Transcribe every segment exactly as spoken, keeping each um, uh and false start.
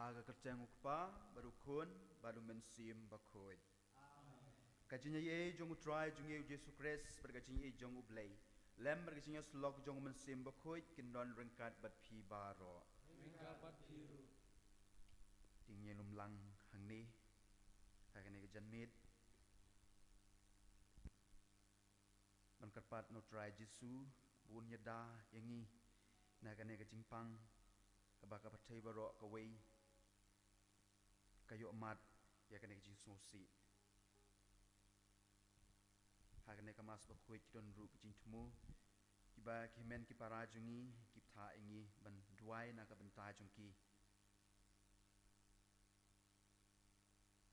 Ha ka kyrteng u Kpa, bad u Khun, bad u Mynsiem Bakhuid. Ka jingïaiei jong u Trai jong ngi u Jisu Khrist, bad ka jingïeit jong u Blei, lem bad ka jingïasyllok jong u Mynsiem Bakhuid, kin don ryngkat bad phi baroh. Ryngkat bad phi ruh. Te ngin ïalum lang hangne ha kane ka janmiet ban kyrpad na u Trai Jisu ba un ïada ïa ngi na kane ka jingpang kaba ka pyrthei baroh kawei ka ïohmad ïa kane ka jingsngewsih. Ha kane ka Mass Bakhuid ki don ruh ki jingthmu kiba ki hynmen ki para jong ngi ki bthah ïa ngi ban duwai na ka bynta jong ki.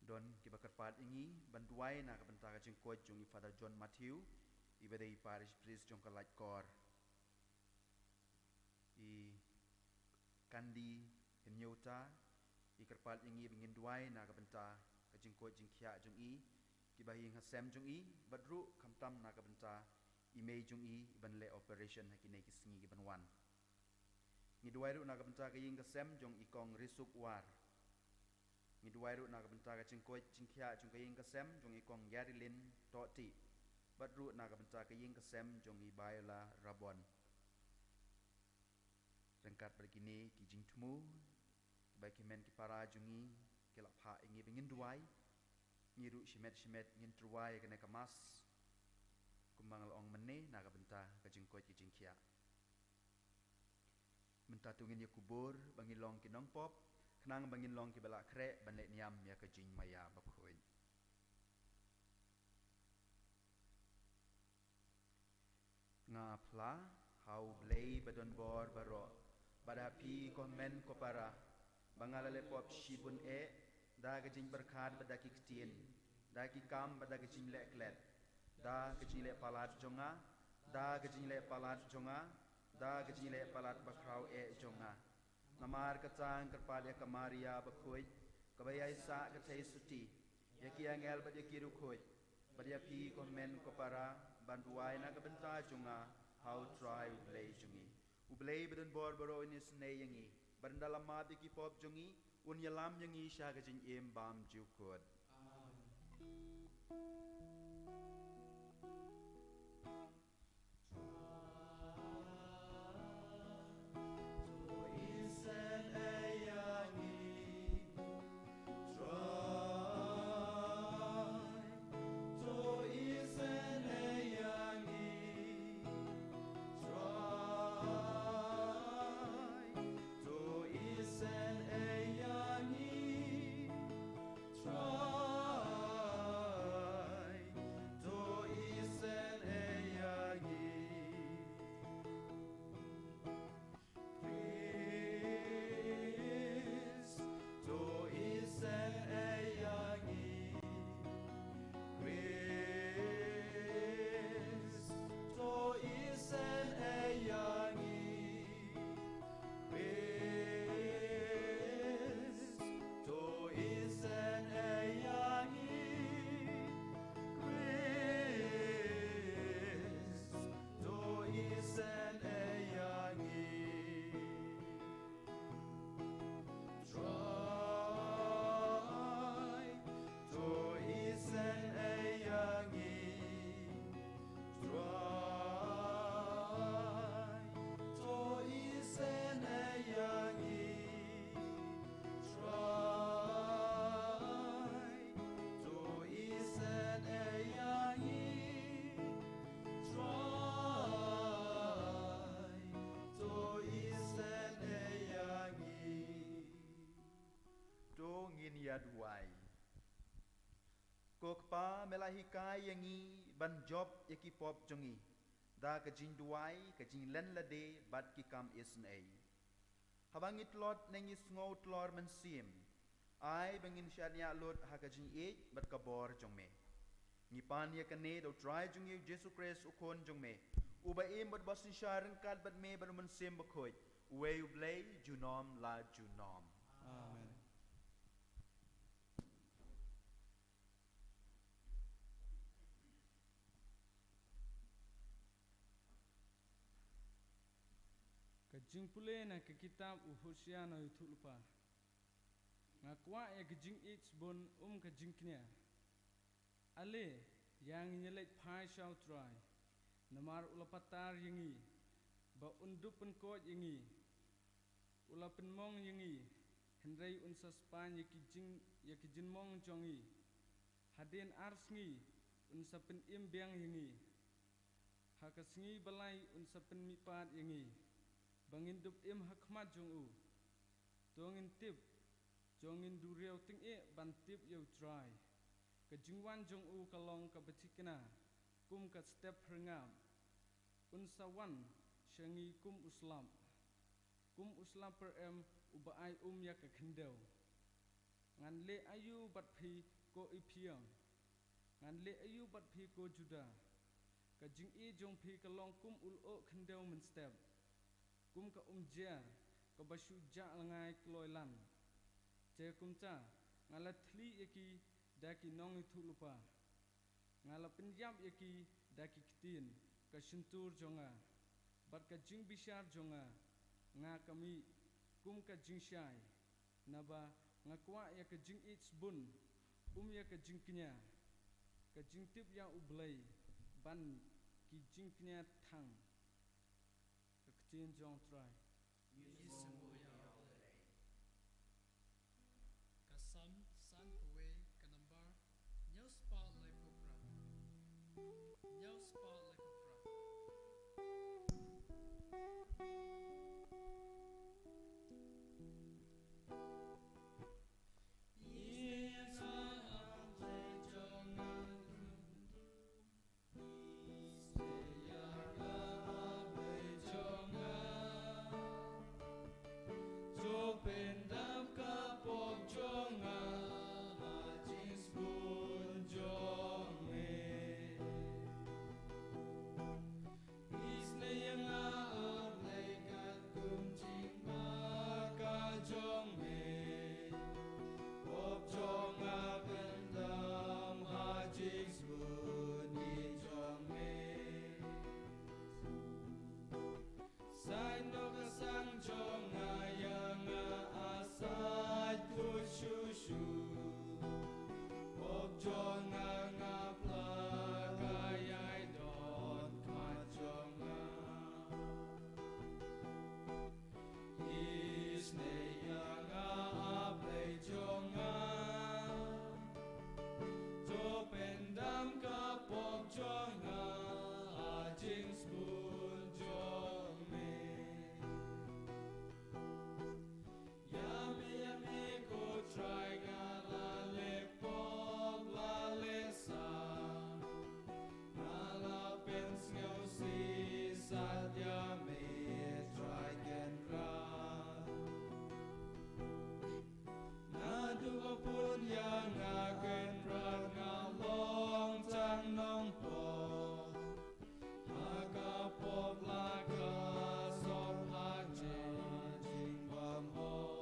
Don kiba kyrpad ïa ngi ban duwai na ka bynta ka jingkoit jong i Father John Matthew, iba dei i parish priest jong ka Laitkor. I Kandi Hynñiewta i kyrpad ïa ngi ba ngin duwai na ka bynta ka jingkoit jingkhiah jong i, kiba ha ïing ha sem jong i, bad ruh khamtam na ka bynta i mei jong i iban leh operation ha kine ki sngi kiban wan. Ngi duwai ruh na ka bynta ka ïing ka sem jong i Kong Risuk War. Ngi duwai ruh na ka bynta ka jingkoit jingkhiah jong ka ïing ka sem jong i Kong Yarilin Tohtih, bad ruh na ka bynta ka ïing ka sem jong i Bayola Rabon. Ryngkat bad kine ki jingthmu kiba ki hynmen ki para jong ngi ki la phah ïa ngi ba ngin duwai, ngi ruh shimet shimet ngin tyrwa ïa kane ka Mass kumba nga la ong mynne na ka bynta ka jingkoit ka jingkhiah. Mynta to ngin ïakubur ba ngin long ki nongpop, khnang ba ngin long kiba la khreh ban leh niam ïa ka jingmaïa bakhuid. Nga phla ha U Blei ba don bor baroh, bad ha phi ko hynmen ko para, ba nga la leh pop shibun eh, da ka jingpyrkhat bad da ki ktien, da ki kam bad da ka jingleh klet, da ka jingleh palat jong nga, da ka jingleh palat jong nga, da ka jingleh palat bakhraw eh jong nga. Namar kata nga kyrpad ïa ka Maria bakhuid, kaba ïaisah ka theisotti, ïa ki angel bad ïa ki riewkhuid, bad ïa phi ko hynmen ko para, ban duwai na ka bynta jong nga ha U Trai U Blei jong ngi. U Blei ba don bor baroh un isynei ïa ngi, bad ynda la map ïa ki pop jong ngi, un ïalam ïa ngi sha ka jingim bymjukut. Amen. Trai, to isynei ïa ngi. Khrist, to isynei ïa ngi. Khrist, to isynei ïa ngi. Khrist, to isynei ïa ngi. Khrist, to isynei ïa ngi. Trai, to isynei ïa ngi. Trai, to isynei ïa ngi. Trai, to isynei ïa ngi. Trai, to isynei ïa ngi. To ngin ïa duwai. Ko Kpa, me la hikai ïa ngi ban jop ïa ki pop jong ngi da ka jingduwai, ka jinglen lade bad ki kam isynei. Haba ngi tlot ne ngi sngew tlor mynsiem, ai ba ngin shaniah lut ha ka jingïeit bad ka bor jong me. Ngi pan ïa kane da U Trai jong ngi U Jisu Khrist U Khun jong me, uba im bad ba synshar ryngkat bad me bad U Mynsiem Bakhuid, uwei U Blei junom la junom. Amen. Ka jingpule na ka kitab u Hosea na u ïathuhlypa. Nga kwah ïa ka jingïeit sbun, um ka jingkñia. Ale, ïa ngin ïaleit phai sha U Trai, namar u la patar ïa ngi, ba un dup pynkoit ïa ngi. U la pynmong ïa ngi, hynrei un sa spaiñ ïa ki jing, ïa ki jingmong jong ngi. Hadien ar sngi, un sa pynim biang ïa ngi. Ha ka sngi ba lai un sa pynmihpat ïa ngi, ba ngin dup im ha khmat jong u. To ngin tip, to ngin duriaw tyngeh ban tip ïa U Trai. Ka jingwan jong u ka long kaba thikna, kum ka step pyrngap. Un sa wan sha ngi kum u slap, kum u slap pyrem uba ai um ïa ka khyndew. Ngan leh aïu bad phi, ko Ephraiam? Ngan leh aïu bad phi, ko Judah? Ka jingïeit jong phi ka long kum u lyoh khyndew mynstep, kum ka umjer kaba shu jah lyngngai kloi lan. Te kumta, nga la thylli ïa ki da ki nongïathuhlypa. Nga la pynïap ïa ki da ki ktien ka shyntur jong nga, bad ka jingbishar jong nga, nga ka mih kum ka jingshai. Naba nga kwah ïa ka jingïeit sbun, um ïa ka jingkñia, ka jingtip ïa U Blei ban ki jingkñia thang. Ka ktien jong U Trai. Ngi sngewbha ïa U Blei. Ka Salm san phew wei, ka number hynñiew spah laiphew phra. Hynñiew spah laiphew phra. To pyndap ka pop jong nga ha jingsbun jong me. Isynei ïa nga, A Blei, katkum jingma ka jong me. Pop jong nga pyndam ha jingsbun jong me. Sait noh ka sang jong nga ïa nga, a sait khuid shuh shuh. Pop jong nga nga pla ka ïai don khmat jong nga. Isynei ïa nga, A Blei jong nga. To pyndam ka pop jong nga ha jingsbun jong me. Ïa me, ïa me ko Trai nga la leh pop la leh sam. Nga la pynsngewsih sat ïa me Trai Kynrad. Naduh ba pun ïa nga Kynrad nga long tang nongpop. Ha ka pop la ka sor ha ka jingbymhok.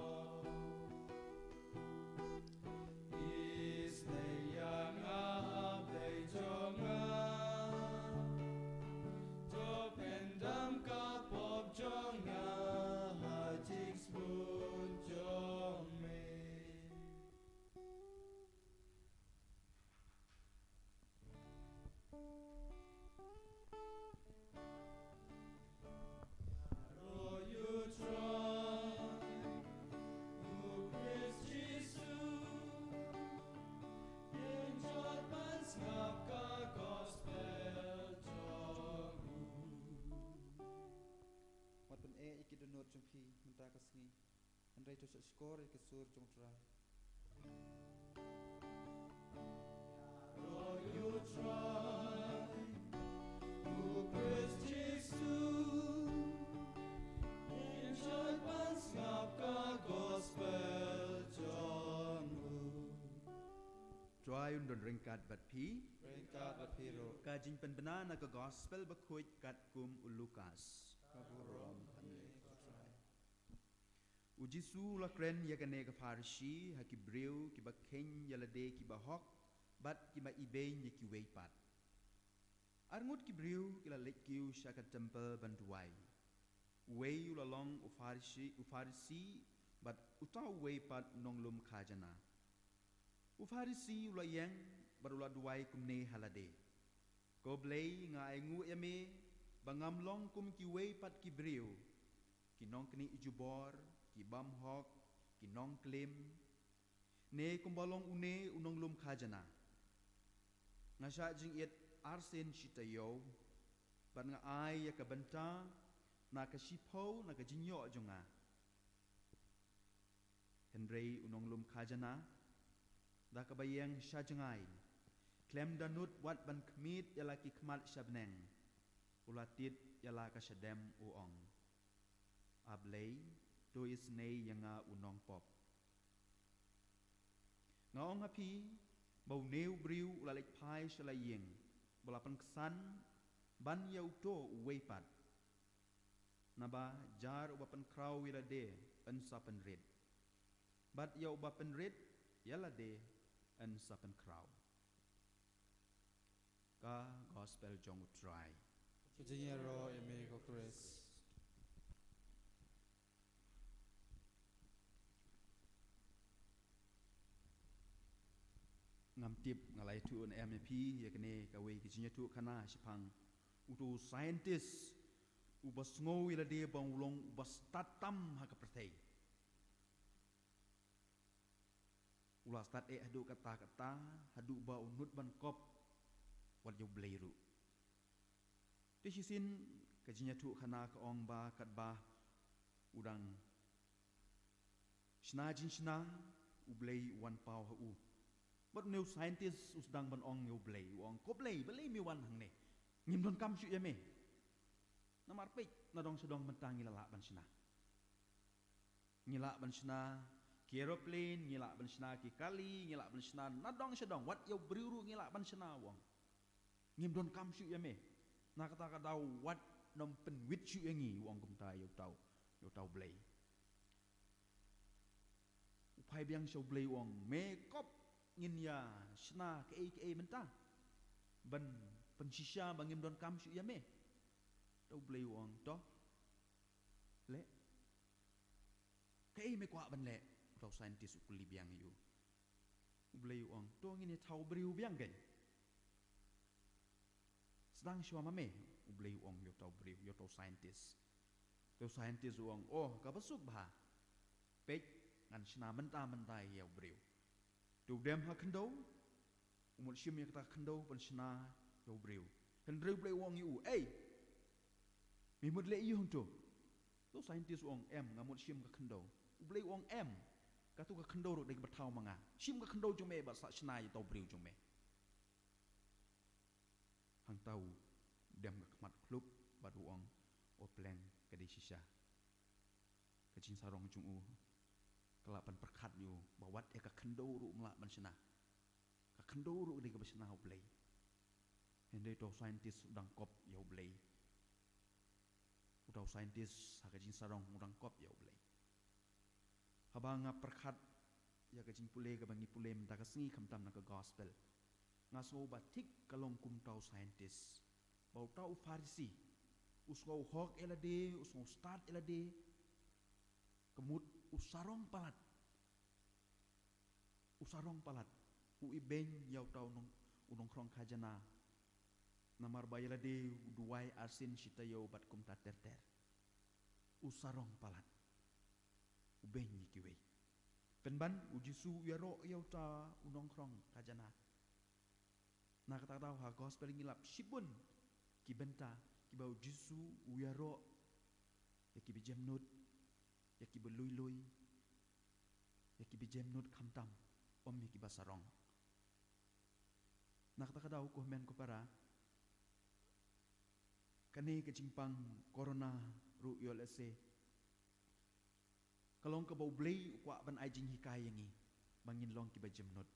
Isynei ïa nga, A Blei jong nga. To pyndam ka pop jong nga ha jingsbun jong me. Ïaroh ïa U Trai, U Khrist Jisu, ngin jot ban sngap ka gospel jong u. Wat pyneh ïa ki dohnud jong phi mynta ka sngi. Hynrei to shah shkor ïa ka sur jong U Trai. Ïaroh ïa U Trai, U Khrist Jisu, ngin jot ban sngap ka gospel jong u. Trai un don ryngkat bad phi. Ryngkat bad phi ruh. Ka jingpynbna na ka gospel bakhuid katkum u Lukas. Ka burom ha me ko Trai. U Jisu u la kren ïa kane ka pharshi ha ki briew kiba kheiñ ïa lade kiba hok bad kiba ibeiñ ïa kiwei pat. Arngut ki briew ki la leit kiew sha ka templ ban duwai. Uwei u la long u Pharisi, u Pharisi, Bad uta uwei pat u nonglum khajana, u Pharisi, u la ïeng bad u la duwai kumne ha lade: Ko Blei, nga ainguh ïa me ba ngam long kum kiwei pat ki briew, ki nongknieh jubor, ki bymhok, ki nongklim, ne kumba long une u nonglum khajana. Nga shah jingit arsien shi taïew, bad nga ai ïa ka bynta na ka shiphew na ka jingïoh jong nga. Hynrei u nonglum khajana, da kaba ïeng sha jngai, khlem da nud wat ban khmied ïa la ki khmat sha bneng, u la tied ïa la ka shadem, u ong: A Blei, to isynei ïa nga u nongpop. Nga ong ha phi ba une u briew u la leit phai sha la ïing, ba la pynksan ban ïa uto uwei pat. Naba jar uba pynkhraw ïa lade yn sa pynrit, bad ïa uba pynrit ïa lade yn sa pynkhraw. Ka Gospel jong U Trai. Ka jingïaroh ïa me ko Khrist. Ngam tip nga la ïathuh ne em ïa phi ïa kane kawei ka jingïathuhkhana shaphang uto u scientist uba sngew ïa lade ba u long uba stad tam ha ka pyrthei. U la stad eh haduh katta katta, haduh ba u nud ban kop wat ïa U Blei ruh. Te shisien ka jingïathuhkhana ka ong ba katba u dang shna jingshna, U Blei u wan paw ha u. Bad une u scientist u sdang ban ong ïa U Blei, u ong: Ko Blei, balei me wan hangne? Ngim donkam shuh ïa me. Namar peit, na dong sha dong mynta ngi la lah ban shna. Ngi lah ban shna ki aeroplane, ngi lah ban shna ki kali, ngi lah ban shna na dong sha dong, wat ïa u briew ruh ngi lah ban shna, u ong. Ngim donkam shuh ïa me. Na kata ka daw wat nym pynwit shuh ïa ngi, u ong kumta ïa uta u, ïa uta U Blei. U phai biang sha U Blei, u ong: Me kop, ngin ïa shna kaei kaei mynta ban pynshisha ba ngim donkam shuh ïa me. Uta U Blei u ong: To, leh. Kaei me kwah ban leh? Uta u scientist u kylli biang ïa u. U Blei u ong: To, ngin ïa thaw briew biang kein. Sdang shuwa ma me, U Blei u ong ïa uta u briew, ïa uta u scientist. Uta u scientist u ong: Oh, kaba suk bha. Peit, ngan shna mynta mynta ïa u briew. Te u dem ha khyndew, u mut shim ïa kata ka khyndew ban shna ïa u briew. Hynrei U Blei u ong ïa u: Ei, me mut leh aïu hangto? Uta u scientist u ong: Em, nga mut shim ka khyndew. U Blei u ong: Em, kato ka khyndew ruh dei kaba thaw ma nga. Shim ka khyndew jong me bad sa shna ïa uta u briew jong me. Hangta u dem ka khmat khluk bad u ong: O pleng, ka dei shisha. Ka jingsarong jong u ka la pynpyrkhat ïa u ba wat ïa ka khyndew ruh um lah ban shna. Ka khyndew ruh ka dei kaba shna U Blei. Hynrei uta u scientist u dang kop ïa U Blei. Uta u scientist ha ka jingsarong u dang kop ïa U Blei. Haba nga pyrkhat ïa ka jingpule kaba ngi pule mynta ka sngi khamtam na ka gospel, nga sngew ba thik ka long kum uta u scientist, ba uta u Pharisi u sngew hok ïa lade, u sngew stad ïa lade, ka mut u sarong palat. U sarong palat, u ibeiñ ïa uta u nong, u nongkhrong khajana. Namar ba ïa lade u duwai arsien shi taïew bad kumta ter ter. U sarong palat, u beiñ ïa kiwei. Pynban U Jisu u ïaroh ïa uta u nongkhrong khajana. Na kata ka daw ha gospel ngi lap shibun ki bynta kiba U Jisu u ïaroh ïa kiba jemnud, ïa kiba lui lui, ïa kiba jemnud khamtam, ym ïa kiba sarong. Na kata ka daw ko hynmen ko para, kane ka jingpang corona ruh ïoh lehse ka long kaba U Blei u kwah ban ai jinghikai ïa ngi ba ngin long kiba jemnud.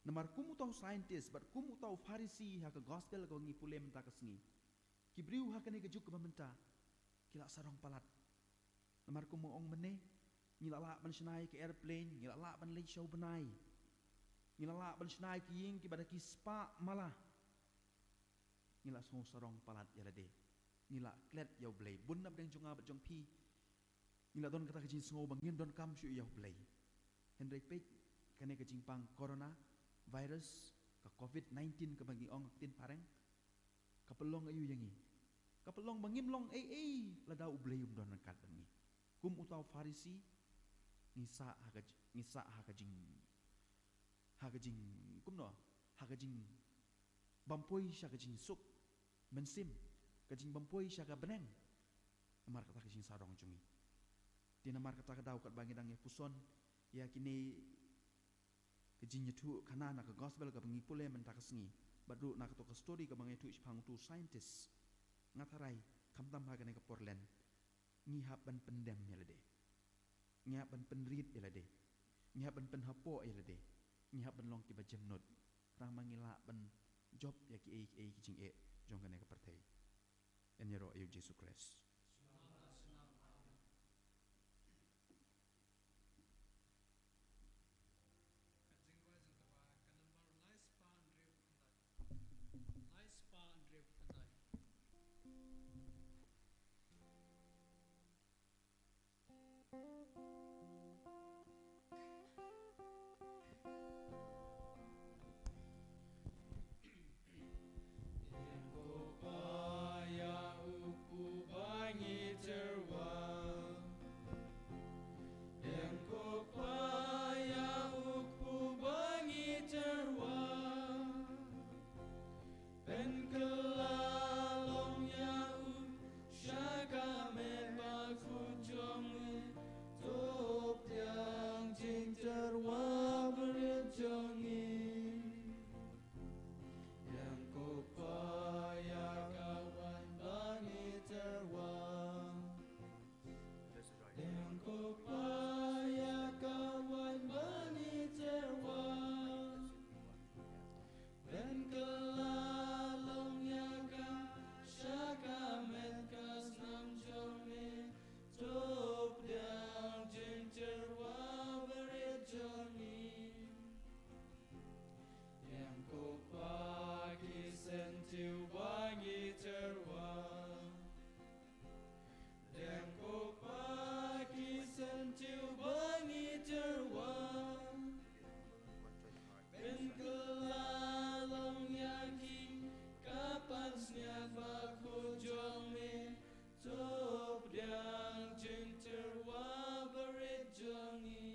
Namar kum uta u scientist bad kum uta u Pharisi ha ka gospel kaba ngi pule mynta ka sngi, ki briew ha kane ka juk kaba mynta ki la sarong palat. Namar kum nga ong mynne, ngi la lah ban shna ïa ka airplane, ngi la lah ban leit sha u bnai, ngi la lah ban shna ïa ki ïing kiba da ki spah mala. Ngi la sngew sarong palat ïa lade, ngi la klet ïa U Blei. Bun na pdeng jong nga bad jong phi Ngi la don kata ka jingsngew ba ngim donkam shuh ïa U Blei. Hynrei peit, kane ka jingpang corona virus, ka covid nineteen kaba ngi ong ha ka ktien phareng, ka pynlong aïu ïa ngi? Ka pynlong ba ngim long ei ei lada U Blei um don ryngkat bad ngi. Kum uta u Pharisi, ngi sah ha ka j-, ngi sah ha ka jing, ha ka jing, kumno, ha ka jing bam poi sha ka jingsuk mynsiem, ka jing bam poi sha ka bneng. Namar kata ka jingsarong jong ngi. Te namar kata ka daw katba ngi dang ïa puson ïa kine ka jingïathuh khana na ka gospel kaba ngi pule mynta ka sngi, bad ruh na kato ka story kaba ngi ïathuh shaphang uto u scientist, nga tharai, khamtam ha kane ka por len, ngi hap ban pyndem ïa lade, ngi hap ban pynrit ïa lade, ngi hap ban pynhapoh ïa lade, ngi hap ban long kiba jemnud, tang ba ngi lah ban jop ïa kiei kiei ki jingeh jong kane ka pyrthei. Yn ïaroh ïa U Jisu Khrist. Ka jingkwah jong ka ba ka number lai spah hynriew khyndai. Lai spah hynriew khyndai. Ïa u Kpa ïa u kpu ba ngi tyrwa. Ïa u Kpa ïa u kpu ba ngi tyrwa. Pynkylla long ïa u sha ka met bakhuid jong me. To pdiang jingtyrwa barit jong ngi. Ïa u Kpa ïa ka waiñ ba ngi tyrwa. Ïa u Kpa ïa ka waiñ ba ngi tyrwa. Pynkylla long ïa ka sha ka met ka snam jong me. To pdiang jingtyrwa barit jong ngi. Ïa u Kpa ki syntiew ba ngi tyrwa. Ïa u Kpa ki syntiew ba ngi tyrwa. Pynkylla long ïa ki ka pansngiat bakhuid jong me. To pdiang jingtyrwa barit jong ngi.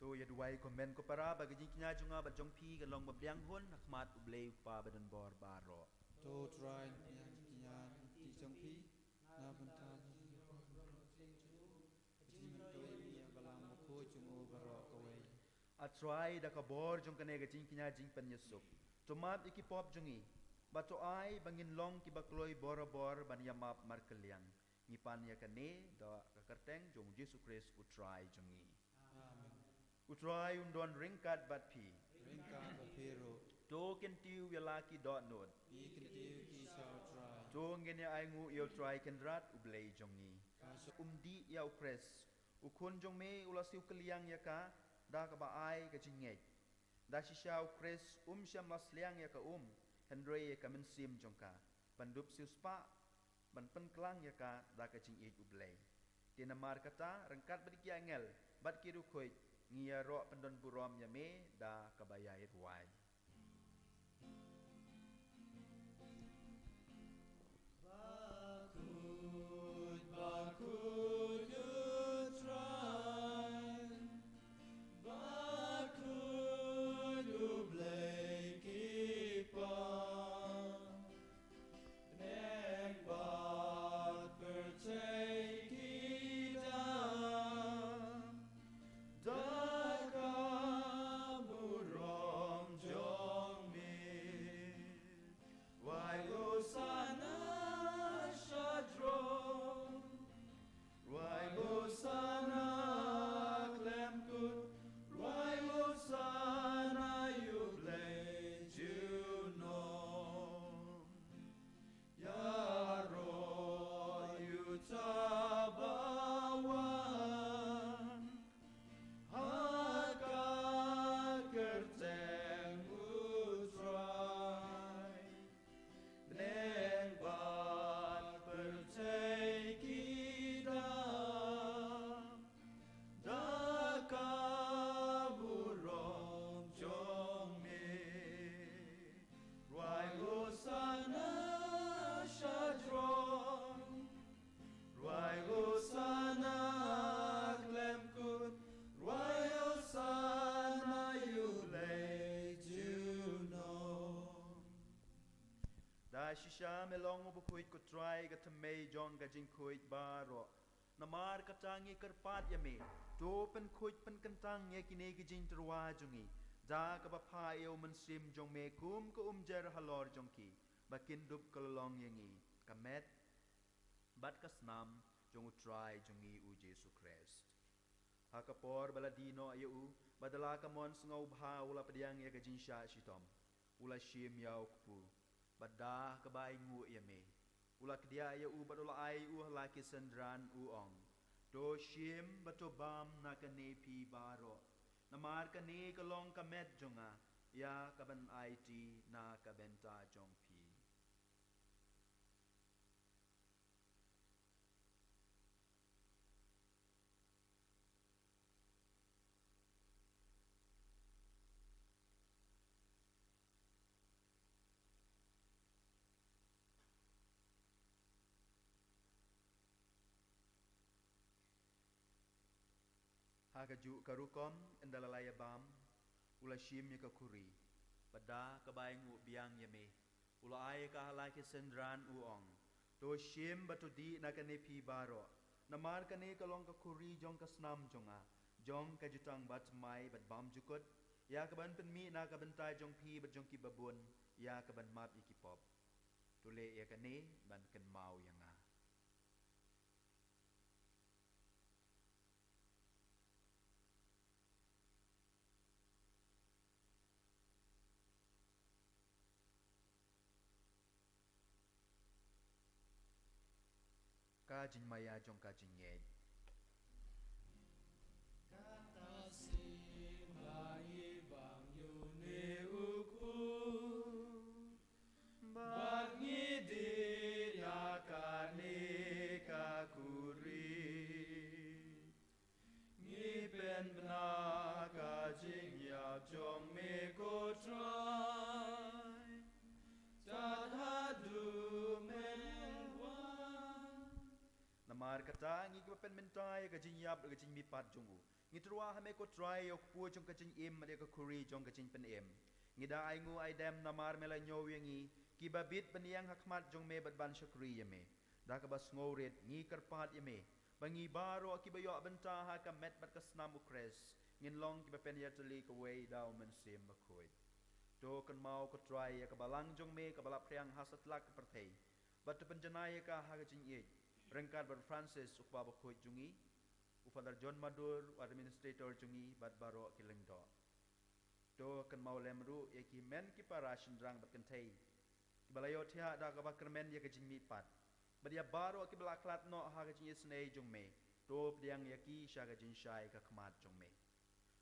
To ïa duwai kumne ko para, ba ka jingkñia jong nga bad jong phi kan long ba biang hun ha khmat U Blei U Kpa badonbor baroh. To Trai, ngi kñia ki jong phi na bynta ka jingmyntoi ïa ka balang bakhuid jong u baroh kawei. A Trai, da ka bor jong kane ka jingkñia jingpynïasuk, to map ïa ki pop jong ngi, bad to ai ba ngin long kiba kloi borabor ban ïa map markylliang. Ngi pan ïa kane da ka kyrteng jong U Jisu Khrist U Trai jong ngi. Amen. U Trai un don ryngkat bad phi. Ryngkat bad phi ruh. To kyntiew ïa la ki dohnud. Phi kyntiew ki sha U Trai. To ngin ïa ainguh ïa U Trai Kynrad U Blei jong ngi. Ka sha- Um dih ïa U Khrist, U Khun jong me, u la siew kylliang ïa ka da kaba ai ka jingngeit. Da shisha U Khrist um shym la sliang ïa ka um, hynrei ïa ka mynsiem jong ka, ban dup siewspah ban pynklang ïa ka da ka jingïeit U Blei. Te namar kata, ryngkat bad ki angel bad ki riewkhuid, ngi ïaroh pyndonburom ïa me da kaba ïai rwai. Bakhuid, bakhuid U Trai, bakhuid U Blei ki Kpa. Bneng bad pyrthei ki dang da ka burom jong Shisha me long u bakhuid, ko Trai, ka thymmei jong ka jingkhuid baroh. Namar kata ngi kyrpad ïa me, to pynkhuid pynkyntang ïa kine ki jingtyrwa jong ngi da kaba phah ïa u Mynsiem jong me kum ka umjer halor jong ki, ba kin dup ka la long ïa ngi ka met bad ka snam jong u Trai jong ngi u Jisu Khrist. Ha ka por ba la die noh ïa u, bad da la ka mon sngewbha u la pdiang ïa ka jingshah shitom, u la shim ïa u kpu, bad da kaba ainguh ïa me, u la kdiah ïa u bad u la ai u ha la ki synran, u ong: To shim bad to bam na kane phi baroh, namar kane ka long ka met jong nga, ïa kaban aiti na ka bynta jong phi. Ha kajuh ka rukom, ynda la ïa bam, u la shim ïa ka khuri, bad da kaba ainguh biang ïa me, u la ai ïa ka ha la ki synran, u ong: To shim bad to dih na kane phi baroh, namar kane ka long ka khuri jong ka snam jong nga, jong ka jutang bathymmai bad bymjukut, ïa kaban pynmih na ka bynta jong phi bad jong kiba bun, ïa kaban map ïa ki pop. To leh ïa kane ban kynmaw ïa nga. Ka jingmaïa jong ka jingngeit. Kata sien ba ngi bam ïa une u kpu, bad ngi dih ïa kane ka khuri, ngi pynbna ka jingïap jong me, ko Trai, tad haduh men wan. Namar kata, ngi kiba pynmynta ïa ka jingïap bad ka jingmihpat jong u, ngi tyrwa ha me, ko Trai, ïa u kpu jong ka jingim bad ïa ka khuri jong ka jingpynim. Ngi da ainguh aidem namar me la ñiew ïa ngi, kiba bit ban ïeng ha khmat jong me bad ban shakri ïa me. Da kaba sngewrit ngi kyrpad ïa me, ba ngi baroh kiba ïoh bynta ha ka met bad ka snam u Khrist, ngin long kiba pynïatylli kawei da u Mynsiem Bakhuid. To kynmaw, ko Trai, ïa ka balang jong me kaba la phriang ha satlak ka pyrthei, bad to pynjanai ïa ka ha ka jingïeit, ryngkat bad u Francis, u kpa bakhuid jong ngi, u Father John Madur, u administrator jong ngi, bad baroh ki lyngdoh. To kynmaw lem ruh ïa ki hynmen ki para shynrang bad kynthei, kiba la ïohthiah da kaba kyrmen ïa ka jingmihpat, bad ïa baroh kiba la khlad noh ha ka jingisynei jong me. To pdiang ïa ki sha ka jingshai ka khmat jong me.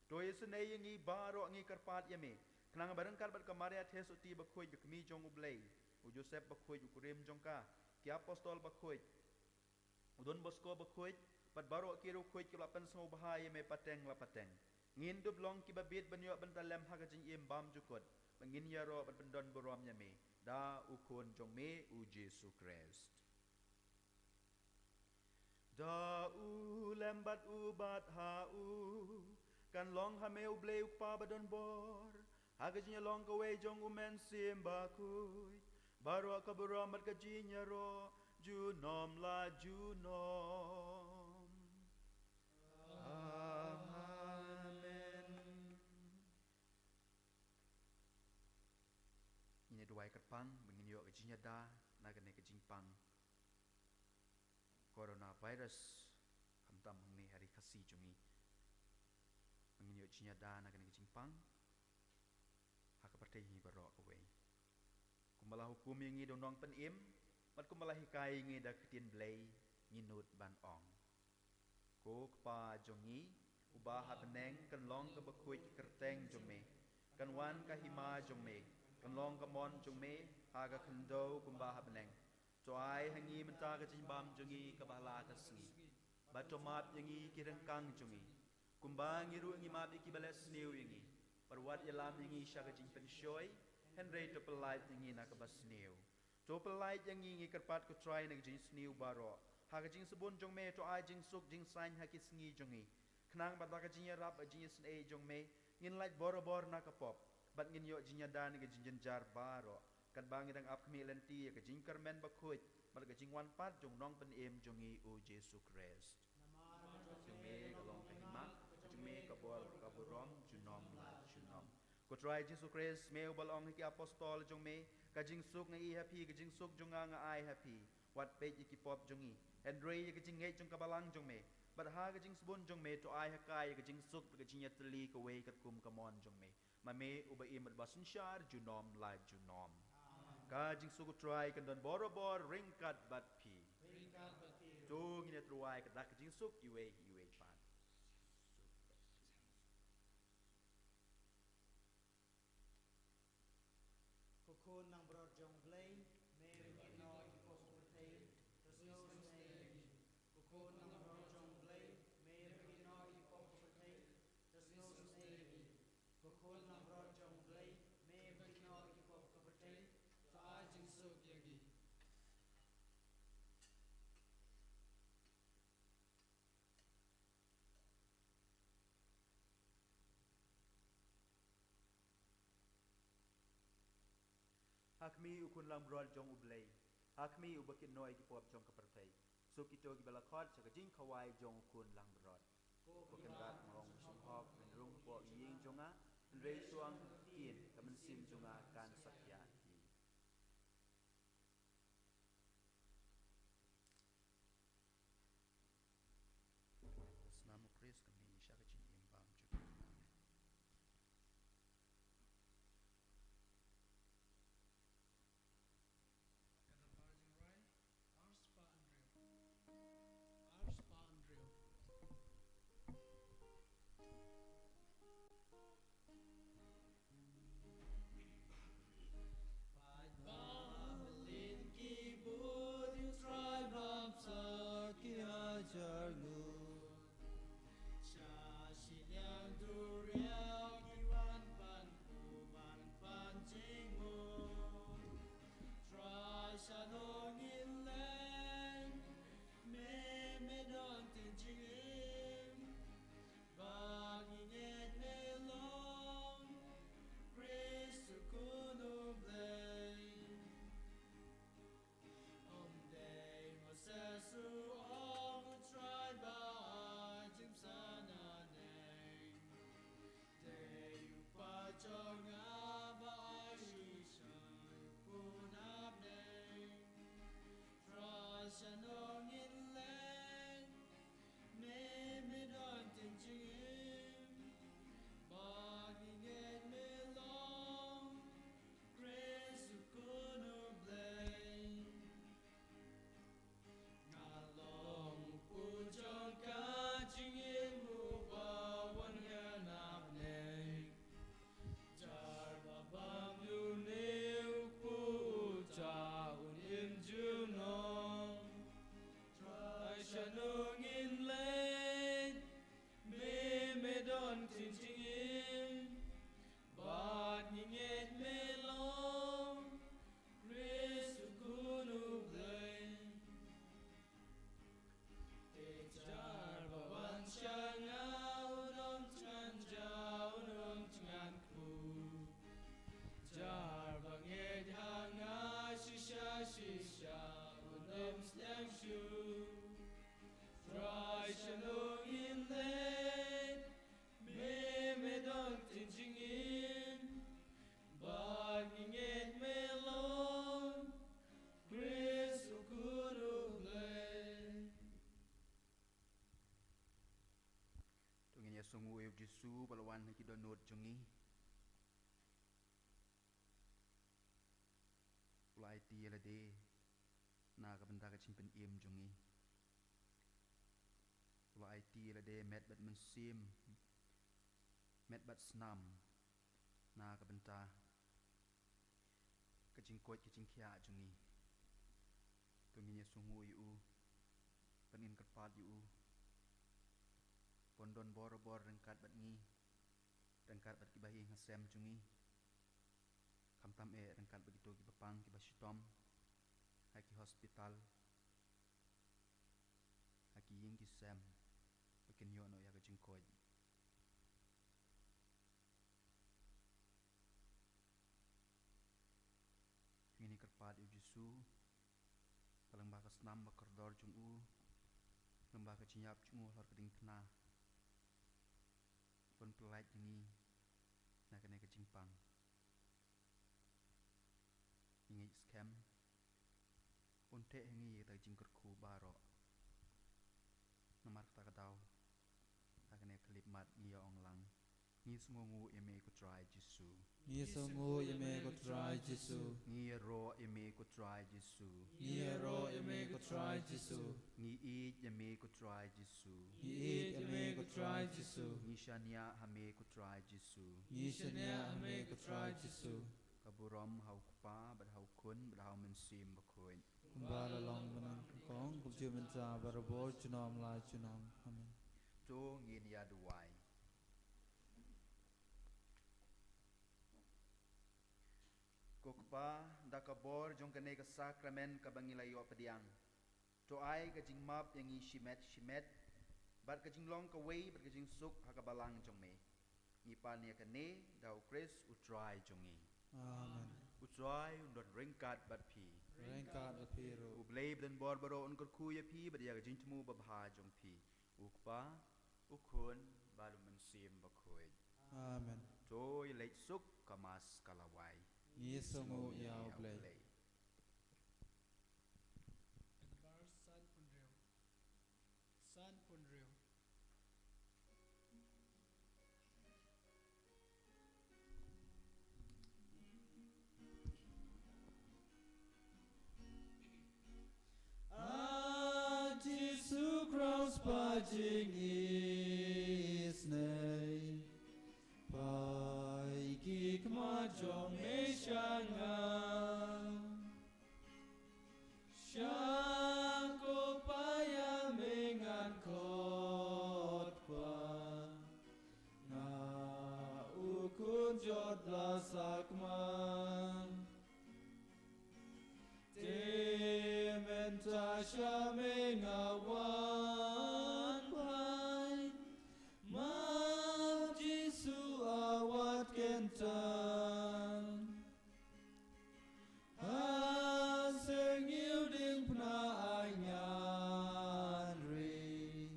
To isynei ïa ngi baroh, ngi kyrpad ïa me, khnang ba ryngkat bad ka Maria Theisotti bakhuid, ka kmie jong u Blei, u Joseph bakhuid, u kurim jong ka, ki apostol bakhuid, u Don Bosco bakhuid, bad baroh ki riewkhuid kiba la pynsngewbha ïa me pateng la pateng, ngin dup long kiba bit ban ïoh bynta lem ha ka jingim bymjukut, ba ngin ïaroh ban pyndon burom ïa me da u Khun jong me, u Jisu Khrist. Da u lem bad u bad ha u, kan long ha me, u Blei u Kpa badonbor, ha ka jingïalong kawei jong u Mynsiem Bakhuid, baroh ka burom bad ka jingïaroh junom la junom. Amen. Ngin ïa duwai kyrpang ba ngin ïoh ka jingïada na kane ka jingpang coronavirus, khamtam hangne ha ri Khasi jong ngi. Ba ngin ïoh jingïada na kane ka jingpang ha ka pyrthei ngi baroh kawei. Kumba la hukum ïa ngi da u Nongpynim, bad kumba la hikai ïa ngi da ka ktien Blei, ngi nud ban ong: Ko Kpa jong ngi uba ha bneng, kan long kaba khuid ka kyrteng jong me, kan wan ka hima jong me, kan long ka mon jong me ha ka khyndew kumba ha bneng. To ai ha ngi mynta ka jingbam jong ngi kaba ha la ka sngi, bad to map ïa ngi ki ryngkang jong ngi, kumba ngi ruh ngi map ïa kiba leh sniew ïa ngi. Bad wat ïalam ïa ngi sha ka jingpynshoi, hynrei to pyllait ïa ngi na kaba sniew. To pyllait ïa ngi, ngi kyrpad ko Trai, na ka jingsniew baroh. Ha ka jingsbun jong me to ai jingsuk jingsaiñ ha ki sngi jong ngi, khnang ba da ka jingïarap bad jingisynei jong me, ngin lait borabor na ka pop, bad ngin ïoh jingïada na ka jingjynjar baroh, Katba ngi dang ap khmih lynti ïa ka jingkyrmen bakhuid bad ka jingwan pat jong u Nongpynim jong ngi u Jisu Khrist. Namar ka jong me ka long ka hima, ka jong me ka bor, ka burom junom la junom. Ko Trai Jisu Khrist, me uba la ong ha ki apostol jong me, ka jingsuk nga ai ha phi, ka jingsuk jong nga nga ai ha phi. Wat peit ïa ki pop jong ngi, hynrei ïa ka jingngeit jong ka balang jong me. Bad ha ka jingsbun jong me to ai ha ka ïa ka jingsuk bad ka jingïatylli kawei katkum ka mon jong me. Ma me uba im bad ba synshar junom la junom. Ka jingsuk u Trai kan don borabor ryngkat bad phi. To ngin ïa tyrwa ïa ka dak ka jingsuk iwei iwei pat. Ko khun langbrot jong U Blei, me ba kynnoh ïa ki pop ka pyrthei, to sngewsynei ïa ngi. Ko khun langbrot jong U Blei, me ba kynnoh ïa ki pop ka pyrthei, to sngewsynei ïa ngi. Ko khun langbrot jong U Blei, me ba kynnoh ïa ki pop ka pyrthei, to ai jingsuk ïa ngi. Ha khmih u khun langbrot jong U Blei, ha khmih uba kynnoh ïa ki pop jong ka pyrthei. Suk kito kiba la khot sha ka jingkhawai jong u khun langbrot. Ko Kynrad, nga ong sngewhok, men rung hapoh ïing jong nga, hynrei shuwa nga kien, ka mynsiem jong nga kan sa khia hi. Snam u Khrist, ka mih sha ka jingim bymjukut. Amen. Ka dapar Jingrwai arspah hynriew. Arspah hynriew. Paidbah, mlien ki bud, U Trai bamsap ki hajar ngut. Sha shiliang duriaw ki wan pan khublei, wan pan jingmut. Trai, shano ngin leit? Me, me don ktien jingim. Ba ngi ngeit me long Khrist u Khun u Blei. Ym dei Moses u ong, U Trai ba ai jingpynsan haneng. Dei u Kpa jong nga ba ai shisha u Khun ha bneng. Trai, shano ngin leit? Me, me don ktien jingim. Ba ngi ngeit me long Khrist u Khun u Blei. Nga long u jong ka jingim uba wan ha bneng. Jar ba bam une u kpu, u jah un im junom. Trai, shano ngin leit? Me, me don ktien jingim. Ba ngi ngeit me long Khrist u Khun u Blei. Te jar ba wan sha nga un ym thngan jah, un ym thngan kpu. Jar ba ngeit ha nga shisha shisha un ym sliang shuh. Trai, shano ngin leit? Me, me don ktien jingim. Ba ngi ngeit me long Khrist u Khun u Blei. To ngin ïasngewthuh ïa u Jisu ba la wan ha ki dohnud jong ngi. U la aiti ïa lade na ka bynta ka jingpynim jong ngi. U la aiti ïa lade met bad mynsiem, met bad snam, na ka bynta ka jingkoit ka jingkhiah jong ngi. To ngin ïasngewthuh ïa u, ban ngin kyrpad ïa u ban don borabor ryngkat bad ngi, ryngkat bad kiba ha ïing ha sem jong ngi. Khamtam eh ryngkat bad kito kiba pang kiba shitom ha ki hospital, ha ki ïing ki sem, ba kin ïoh noh ïa ka jingkoit. Jisu, ka lyngba ka snam ba kordor jong u, lyngba ka jingïap jong u halor ka diengphna, ban pyllait ïa ngi na kane ka jingpang. Ngi ngeit skhem un theh ha ngi ïa ka jingkyrkhu baroh. Namar kata ka daw, ha kane ka khyllipmat ngi ïa ong lang: Ngi sngewnguh ïa me ko Trai Jisu. Ngi sngewnguh ïa me ko Trai Jisu. Ngi ïaroh ïa me ko Trai Jisu. Ngi ïaroh ïa me ko Trai Jisu. Ngi ïeit ïa me ko Trai Jisu. Ngi ïeit ïa me ko Trai Jisu. Ngi shaniah ha me ko Trai Jisu. Ngi shaniah ha me ko Trai Jisu. Ka burom ha u Kpa bad ha u Khun bad ha u Mynsiem Bakhuid. Kumba la long mynnyngkong, kumjuh mynta, barabor, junom la junom. Amen. To ngin ïa duwai. Ko Kpa, da ka bor jong kane ka sakramen kaba ngi la ïoh pdiang, to ai ka jingmap ïa ngi shimet shimet, bad ka jinglong kawei bad ka jingsuk ha ka balang jong me. Ngi pan ïa kane da u Khrist u Trai jong ngi. Amen. U Trai un don ryngkat bad phi. Ryngkat bad phi ruh. U Blei badonbor baroh un kyrkhu ïa phi bad ïa ka jingthmu babha jong phi, u Kpa, u Khun bad u Mynsiem Bakhuid. Amen. To ïa leit suk, ka Mass ka la wai. Ngi sngewnguh ïa u Blei. Edgar San Pynriew. San Pynriew. A Jisu Kraist ba jingisynei, peit ki khmat jong me sha nga. Sha ko paia me ngan khot, Kpa, nga u khun jot la sakma. Te mynta sha me nga wan phai, ma Jisu a wat kyntan. Ha seng ïew diengphna ai ngan ri,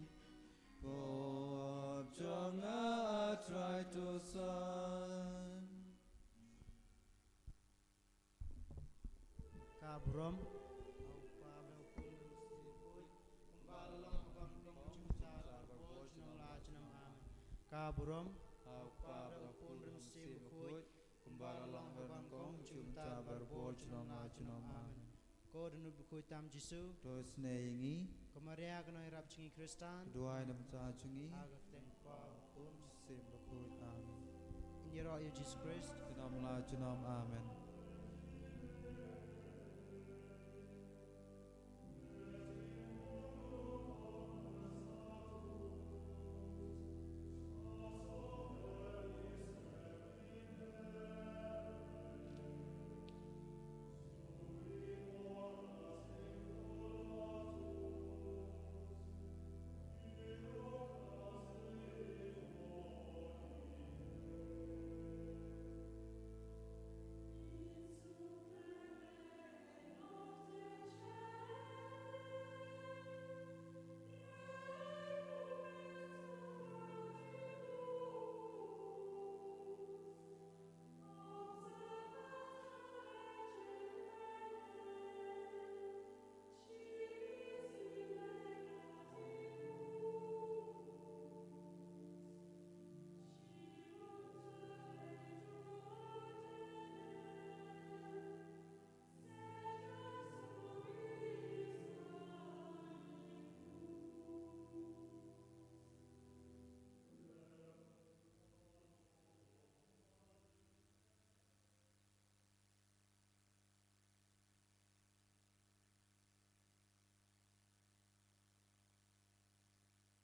pop jong nga a Trai to san. Ka burom. Kumba la long ha kaba nyngkong, kumjuh mynta, barabor, junom la junom. Amen. Ka burom. Ha u Kpa bad ha u Khun bad ha u Mynsiem Bakhuid. Kumba la long ha kaba nyngkong, kumjuh mynta, barabor, junom la junom. Amen. Ko Dohnud Bakhuid tam Jisu, to isynei ïa ngi. Ko Maria ka nongïarap jong ngi Khristan, to duwai na ka bynta jong ngi. Ha ka kyrteng u Kpa, u Khun, u Mynsiem Bakhuid. Amen. Ngin ïaroh ïa u Jisu Khrist. Junom la junom. Amen.